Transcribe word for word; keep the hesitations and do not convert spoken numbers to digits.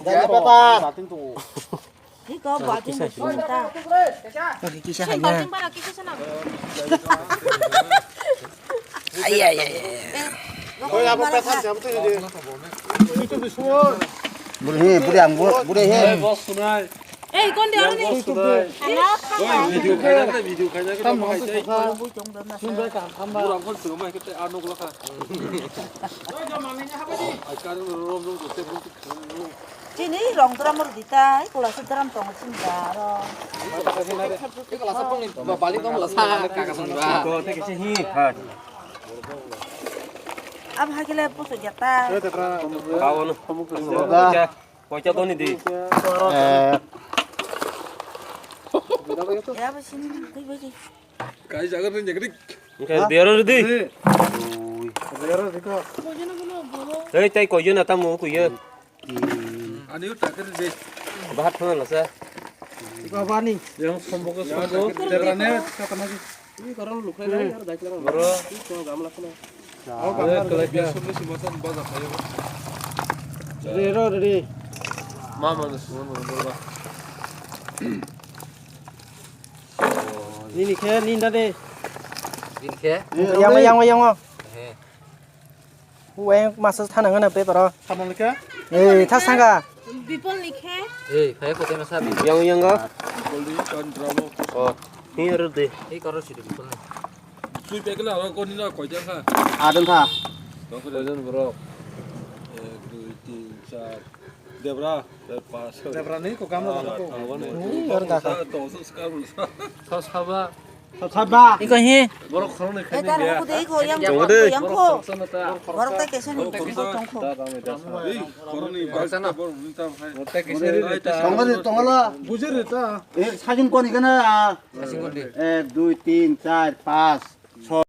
Jai Pata. Hiko bating busi ta. Oke, kisa Sini hanya. Bating para kisa sana. Ai, ai, ai, ai. Koi apa pesan siapa tuh ini? Itu bisuan. Buri he, buri anggo, buri he. Bos sunai. Eh, kon dia ni. Bos sunai. Anak. Oi, video kaya na, video kaya na. Tam mau sih. Bujong dona. Sunda kan, tambah. Burang kon suruh mai kita anu gula kan. Oi, jam mana ini apa sih? Ai kan rom rom tuh. Chini rong dram rw di ta, ikula se dram tongo chini da aro. Ikula se pungni ba bali tong la sa kaka song ba. Ko te kisi hi ha. Ab ha kile pusu jata. Kawan. Kocha, kocha to ni di. Eh. Ya ba sini kai ba ji. Kai jaga ni jagri. Kai biaro di. Biaro di ko. Hei, tai koyo na tamo koyo. Ani uta kiri de. Bahat thana lasa. Iko bani. Yang sombo ko sombo. Terane kata magi. Ini koron lukai lai yar daikla. Bro. Ini ko gamla sana. Oh, gamla. Biar sombo si matan baza kaya. Re ro re. Mama na suan mo bro. Nini khe ninda de. Nini khe? Yang yang yang. He. Uwe masa thana ngana paper o. Tamo likha? Eh, thas thanga. Bipol likhe. Eh, phai kote masa bi. Yang yang ga. Bipol di kan drama. Oh, here de. Ei karo sidi bipol ni. Sui pekla ro ko ni na koi jang kha. Adon tha. Dong ko jon bro. Ek, dui, tin, char. Debra, der pas. Debra ni ko gamla dong ko. Ni or da kha. To so ska bro. Thas haba. Saba. Iko hi. Borok khoroknwi khaini tar dia. Huku de iko yang Jabo de. Yang ko. Borok ta kesa ni iko tong ko. Ei, khoroknwi baksa na. Borok ta kesa ni ta. Tongla de, tongla. Bujir de ta. Eh, sajung koni kana? Sajung koni. Ek, dui, tin, char, pas.